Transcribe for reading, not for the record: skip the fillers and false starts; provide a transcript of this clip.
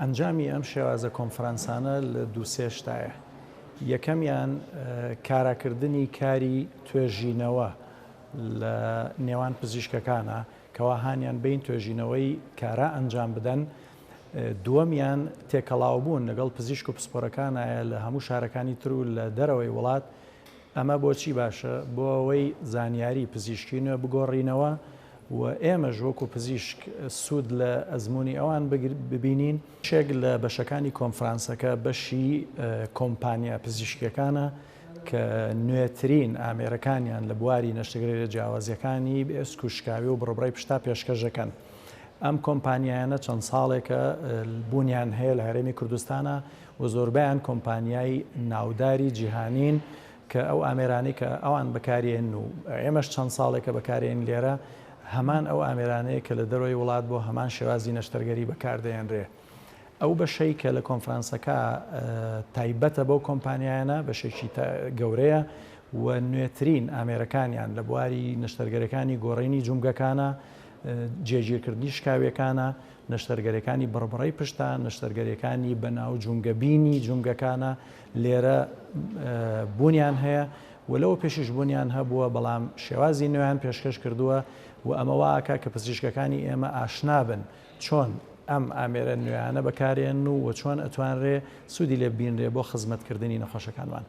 ئەنجامی ئەم شێوازە کۆنفرانسانە لە دووسێ شتایە. یەکەمیان کاراکردنی کاری توێژینەوە لە نێوان پزیشکەکانە کەوا هانیان بەین توێژینەوەی کارا ئەنجام بدەن، دووەمیان تێکەڵاوبوون لەگەڵ پزیشک و پسپۆرەکانایە لە هەموو شارەکانی تر و لە دەرەوەی وڵات، ئەمە بۆچی باشە؟ بۆ ئەوەی زانیاری پزیشکی نوێ بگۆڕینەوە و ئێمەش وەکو پزیشک سوود لە ئەزموونی ئەوان ببینین. یەکێک لە بەشەکانی کۆنفرانسەکە بەشی کۆمپانیا پزیشکییەکانە کە نوێترین ئامێرەکانیان لە بواری نەشتەرگەرییە جیاوازەکانی ئێسک و شکاوی و بڕبڕەی پشتا پێشکەش دەکەن. ئەم کۆمپانیایانە چەند ساڵێکە بوونیان هەیە لە هەرێمی کوردستانا و زۆربەیان کۆمپانیای ناوداری جیهانین کە ئەو ئامێرانەی کە ئەوان بەکارێن و ئێمەش چەند ساڵێکە بەکارێن لێرە هەمان ئەو ئامێرانەیە کە لە دەرەوەی وڵات بۆ هەمان شێوازی نەشتەرگەری بەکاردەهێنرێ. ئەو بەشەی کە لە کۆنفرانسەکە تایبەتە بەو کۆمپانیایانە بەشێکی گەورەیە و نوێترین ئامێرەکانیان لە بواری نەشتەرگەرەکانی گۆڕینی جومگەکانە، جێگیرکردنی شکاویەکانە، نەشتەرگەریەکانی بڕبڕەی پشتە، نەشتەرگەریەکانی بەناو جومگەبینی جومگەکانە لێرە بوونیان هەیە و لەوە پێشیش بوونیان هەبووە، بەڵام شێوازی نوێیان پێشکەش کردووە و ئەمە وا ئەکا کە پزیشکەکانی ئێمە ئاشنا بن چۆن ئەم ئامێرە نوێیانە بەکارێنن و چۆن ئەتوانرێ سوودی لێ ببینرێ بۆ خزمەتکردنی نەخۆشەکانمان.